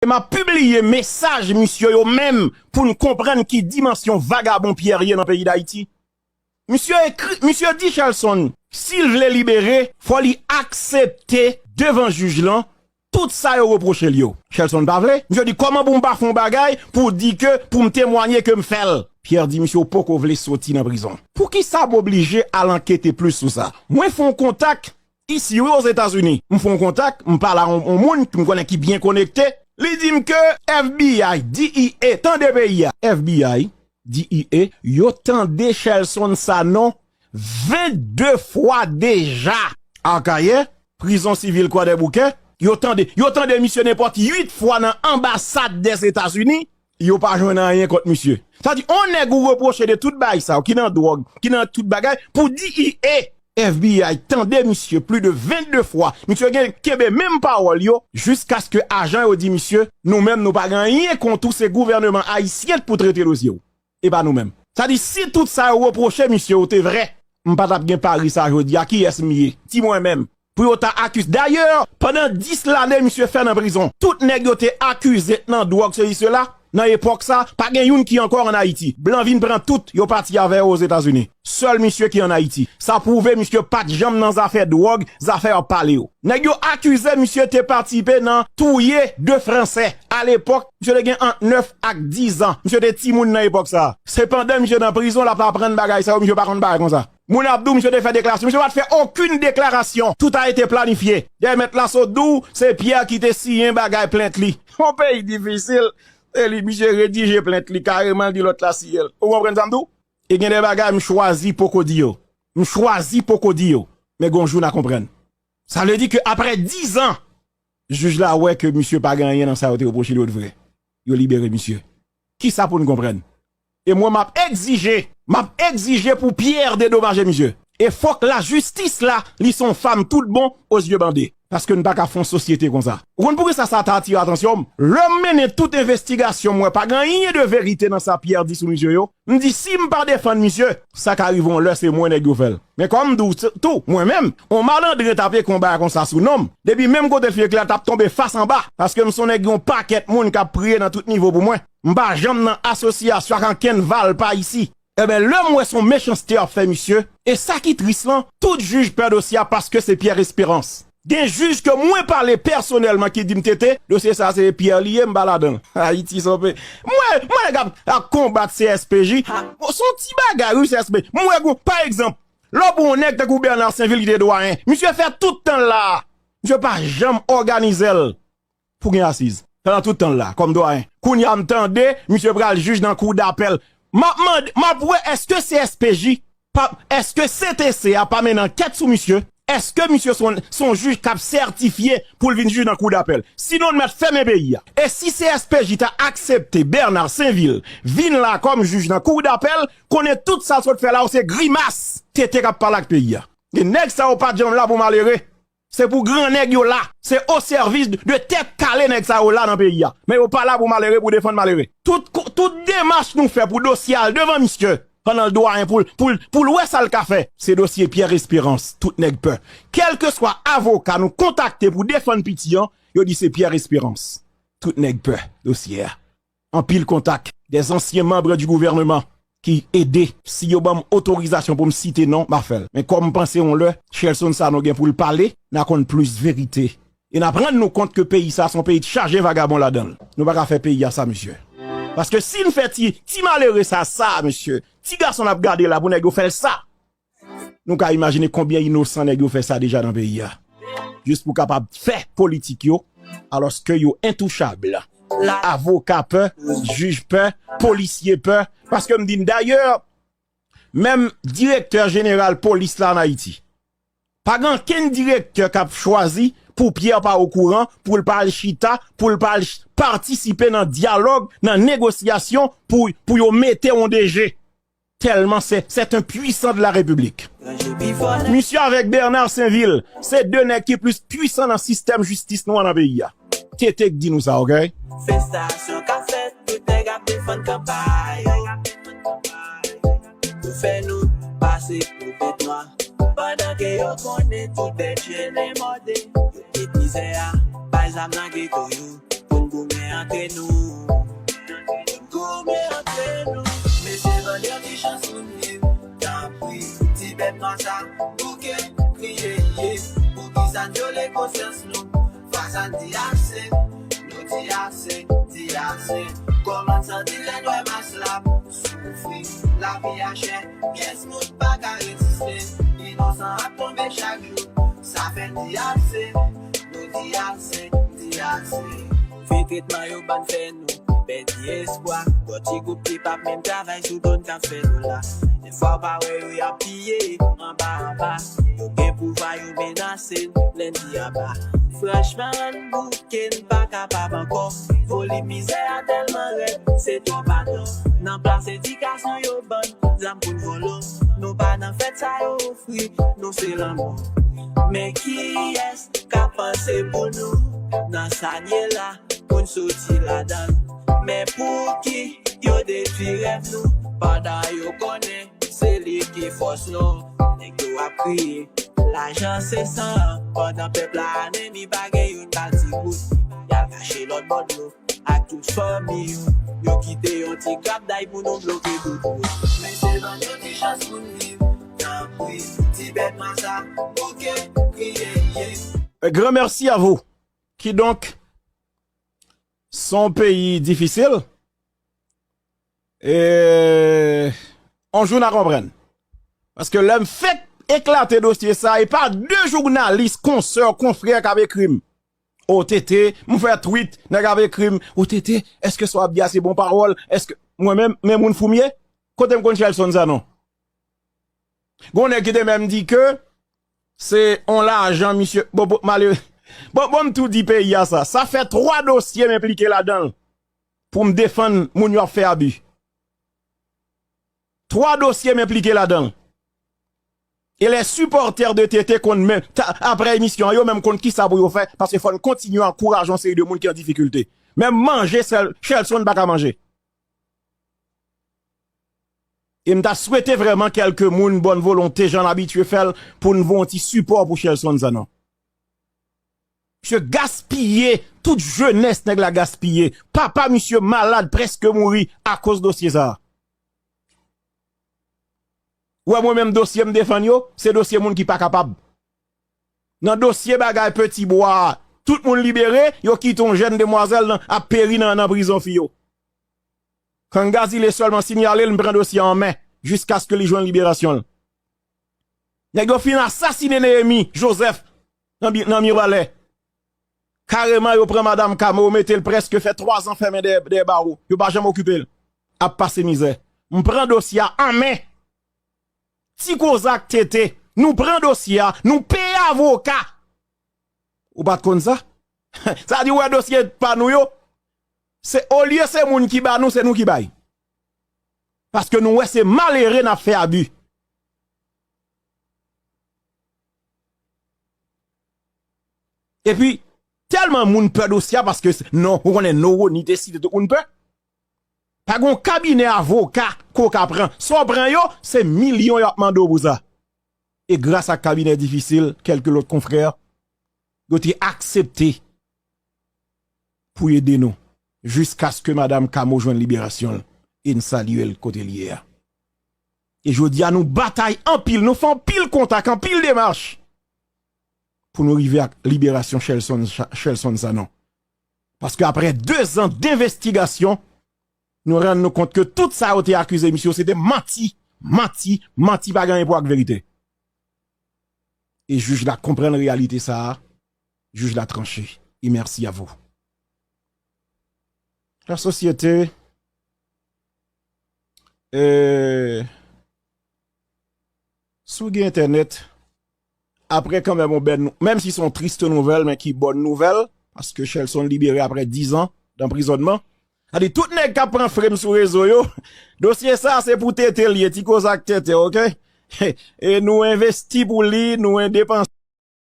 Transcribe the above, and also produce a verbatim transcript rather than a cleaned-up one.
M ap pibliye mesaj misye yo menm pou n konprann ki dimansyon vagabon Pierre ye nan peyi Dayiti. Misye ekri, misye di Shelson, si l vle libere, fò li aksepte devan jij lan tout sa yo repwoche l yo. Shelson pa vle. Misye di, kòman pou m pa fè yon bagay pou di ke, pou m temwanye ke m fè l? Pierre di misye, ou poko vle soti nan prizon. Poukisa m oblije al ankete plis sou sa? Mwen fè yon kontak isi, wi, Ozetazini. M fè yon kontak, m pale a yon, yon moun ki m konnen ki byen konekte. Li di m ke F B I, D E A, tande peyi a. F B I, D E A, yo tande Shelson Sanon vennde fwa deja. Akayè, prizon sivil Kwadèboukè, yo tande, yo tande misye nenpòt uit fwa nan anbasad Dèzetazini, yo pa jwenn anyen kont misye. Sa di, on nèg ou repwoche de tout bagay sa yo, ki nan dwòg, ki nan tout bagay, pou D E A, F B I tande misye plis de vennde fwa. Misye gen kenbe menm pawòl yo, jiskaske ajan yo di misye, nou menm nou pa gen anyen kont ou, se gouvèneman ayisyen k pou trete dosye w. E pa nou menm. Sa di, si tout sa yo repwoche misye yo te vrè, m pa t ap gen Paris sa jodi a, kiyès m ye? Ti mwen menm. Pou yo ta akize. Dayè, pandan dis lane misye fè nan prizon, tout nèg yo te akize nan dwòg, sesi, sela, nan epòk sa, pa gen youn ki ankò ann Ayiti. Blan vin pran tout, yo pati avè yo Ozetazini. Sèl misye ki ann Ayiti. Sa pwouve misye pa t janm nan zafè dwòg, zafè y ap pale yo. Nèg yo akize misye te patisipe nan touye de Fransè. Alepòk, misye te gen ant nèf ak diz an. Misye te timoun nan epòk sa. Sepandan, misye nan prizon, l ap aprann bagay sa yo, misye pa konn bagay konsa. Moun ap di w misye te fè deklarasyon. Misye pa t fè okenn deklarasyon. Tout a été planifié. Dayè, mèt la sot di w, se Pierre ki te siyen bagay plent li. On peyi difisil. E li, misye redije plent li kareman, li di lòt la siyen l. Ou konprann sa m di w? E gen de bagay m chwazi poko di yo. M chwazi poko di yo. Men gon jou n a konprann. Sa vle di ke apre diz an, jij la wè ke misye pa gen anyen nan sa yo te repwoche li yo t vrè. Yo libere misye. Kisa pou n konprann? E mwen, m ap egzije, m ap egzije pou Pierre dedomaje misye. E fòk lajistis la, li se yon fanm tout bon, o zye bande. Paske n pa ka fè yon sosyete konsa. Ou konn poukisa sa ta atire atansyon m? Lè m mennen tout envestigasyon m, m wè pa gen anyen de verite nan sa Pierre di sou misye yo. M di, si m pa defann misye, sa ka rive yon lè se mwen nèg yo fè l. Men kòm m di w tou, mwen menm, yon malandren t ap ekri yon bagay konsa sou non m. Depi menm kote l fin ekri a, l t ap tonbe fas anba. Paske m se yon nèg yon pakèt moun k ap priye nan tout nivo pou mwen. M pa janm nan asosyasyon ak ankenn valpa isi. Enben, lè m wè se yon mechanste y ap fè misye, e sa ki tris lan, tout jij pè dosye a paske se Pierre Espérance. Gen jij ke mwen pale pèsonèlman ki di m, Tete, dosye sa se Pierre li ye, m pa ladan l. Ayiti se yon peyi. Mwen, mwen nèg ap, ap konbat C S P J. Se yon ti bagay, wi, C S P J. Mwen wè, pa egzanp, lè w pran yon nèg tankou Bernard Sainvil ki te dwayen, misye fè tout tan l la a. Misye pa janm òganize l pou gen asiz. Pandan tout tan l la, kòm dwayen. Kounye a m tande, misye pral jij nan kou dapèl. M ap mande, m ap wè èske C S P J, pa, èske C T C a pa mennen ankèt sou misye? Èske misye se yon, se yon jij k ap sètifye pou l vin jij nan kou dapèl? Sinon, n mèt fèmen peyi a. E si C S P J ta aksepte Bernard Sainvil vin la kòm jij nan kou dapèl, konnen tout sa l sot fè la yo se grimas. Tete k ap pale ak peyi a. E nèg sa yo pa t janm la pou malere. Se pou gran nèg yo la. Se o sèvis de, de tèt kale nèg sa yo la nan peyi a. Men yo pa la pou malere, pou defann malere. Tout, tout demach nou fè pou dosye a al devan misye, pandan l dwayen pou l, pou l, pou l wè sa l ka fè. Se dosye Pierre Espérance, tout nèg pè. Kèlkeswa avoka nou kontakte pou defann piti an, yo di se Pierre Espérance. Tout nèg pè dosye a. Anpil kontak, des anciens membres du gouvernement ki ede. Si yo ban m otorizasyon pou m site non, m a fè l. Men kòm m panse yon lè, Shelson Sanon gen pou l pale, n a konn plis verite. E n ap rann nou kont ke peyi sa se yon peyi k chaje vagabon ladan l. Nou pa ka fè peyi a sa, mesye. Paske si n fè ti, ti malere sa, sa, mesye, ti gason n ap gade la pou nèg yo fè l sa. Nou ka imajine konbyen inosan nèg yo fè sa deja nan peyi a. Jis pou kapab fè politik yo, alòske yo entouchab. Avoka pè, jij pè, polisye pè. Paske m di n dayè, menm direktè jeneral polis la ann Ayiti, pa gen ankenn direktè k ap chwazi pou Pierre pa okouran, pou l pa al chita, pou l pa al ch-, patisipe nan dyalòg, nan negosyasyon pou, pou yo mete yon D G. Tèlman se, c'est un puissant de la République. Misye avèk Bernard Sainvil, se de nèg ki plis pwisan nan sistèm jistis nou an nan peyi a. Tete k di nou sa, oke? Manifestasyon k ap fèt, tout nèg ap defann kanpay. Pou fè nou pase pou bèt nwa. Pandan ke yo konnen tout bèt jene mòde. Yo kit mizè a, bay zam nan geto yo. Pou n Goumen antre nou. Goumen antre nou. Mesye, ban yo ti chans pou n viv. Tanpri, ti bèt nwa sa, bouke, kriye, ye. Poukisa n vyole konsyans nou? Fwa sa n di ase, nou di ase, di ase. Kòman n santi lè n wè mas la ap soufri? Lavi a chè, pyès moun pa ka reziste. Inosan ap tonbe chak jou, sa fè n di ase, nou di ase, di ase. Vye tretman yo bann fè nou pèdi espwa. Gwo ti gwoup ki p ap menm travay sou do n k ap fè nou la. Dèfwa w pa wè yo y ap piye anba anba. Yo gen pouvwa, yo menase n lè n di aba. Franchman, n bouke, n pa kapab ankò. Volim mizè a tèlman rèd, se twòp atò. Nan plas edikasyon yo ban n zam pou n vòlò. Nou pa nan fèt sa yo ofri nou, se lanmò. Men kiyès k ap panse pou nou nan sa n ye la? Pou n soti ladan l. Men pouki yo detwi rèv nou pandan yo konnen se li ki fòs nou? Nèg yo ap kriye, lajan se san, pandan pèp la anemi, pa gen youn k al di gout. Y al kache lòt bò dlo ak tout fanmi yo. Yo kite yon ti grapday pou nou bloke tout wout. Mesye, ban yo ti chans pou n viv. Tanpri, ti bèt nwa sa, bouke, kriye, ye. Un grand merci à vous. Kidonk, se yon peyi difisil. E yon jou n a konprann. Paske lè m fenk eklate dosye sa, e pa de jounalis, konsè, konfrè k ap ekri m. O T T, m fè tweet, nèg ap ekri m, O T T, èske sa w ap di a se bon pawòl? Èske mwen menm, men moun fou m ye? Kote m konn Shelson Sanon? Gon nèg ki te menm di ke se on lajan misye. Bon, bon, malere. Bon, bon, m tou di peyi a sa. Sa fè twa dosye m enplike ladan l pou m defann moun yo ap fè abi. Twa dosye m enplike ladan l. E lè sipòtè de T T konn men, ta, apre emisyon an, yo menm konn kisa pou yo fè, paske fò n kontinye ankouraje yon seri de moun ki an difikilte. Menm manje, sèl, Shelson pa ka manje. E m ta swete vrèman kèlke moun bòn volonte, jan n abitye fè l, pou n voye yon ti sipò pou Shelson Sanon. Misye gaspiye tout jenès nèg la gaspiye. Papa misye malad, prèske mouri akoz dosye sa a. Ou wè mwen menm dosye m defann yo, se dosye moun ki pa kapab. Nan dosye bagay Petit Bois a, tout moun libere, yo kite yon jèn demwazèl nan, ap peri nan, nan prizon fi yo. Kangazile sèlman sinyale l, m pran dosye a an men, jiskaske li jwenn liberasyon l. Nèg yo fin asasinen Néhémie Joseph nan bi-, nan Mibalè. Kareman, yo pran madanm Kamo, yo mete l prèske fè twa zan fèmen dèyè, dèyè bawo. Yo pa janm okipe l. Ap pase mizè. M pran dosye a an men. Ti Koza ak T T, nou pran dosye a, nou peye avoka. Ou pa t konn sa? Sa di, ou wè dosye pa nou yo? Se olye se moun ki ba nou, se nou ki bay. Paske nou wè se malere n ap fè abi. Epi, tèlman moun pè dosye a, paske s-, non, ou konnen Nowoni te site tout moun pè. Pa gon kabinè avoka ke w ka pran. Sa w pran yo, se milyon y ap mande w pou sa. E gras ak kabinè difisil, kèlke lòt konfrè, yo te aksepte pou ede nou, jiskaske madanm Kamo jwenn liberasyon l, e n salye l kote l ye a. E jodi a, nou batay anpil, nou fè anpil kontak, anpil demach pou nou rive ak liberasyon Shelson, Shelson Sanon. Paske apre de zan denvestigasyon, nou rann nou kont ke tout sa yo te akize misye yo, se te manti, manti, manti, pa gen anyen pou ak verite. E jij la konprann reyalite sa a, jij la tranche. E mèsi a vou. La sosyete, e, si w gen entènèt, apre kanmenm yon bèl nou-, menm si se yon tris nouvèl, men ki bòn nouvèl, paske Shelson libere apre diz an danprizònman. Sa di tout nèg k ap pran frem sou rezo yo, dosye sa se pou T T l ye, Ti Koza ak T T, oke? E nou envesti pou li, nou endepanse.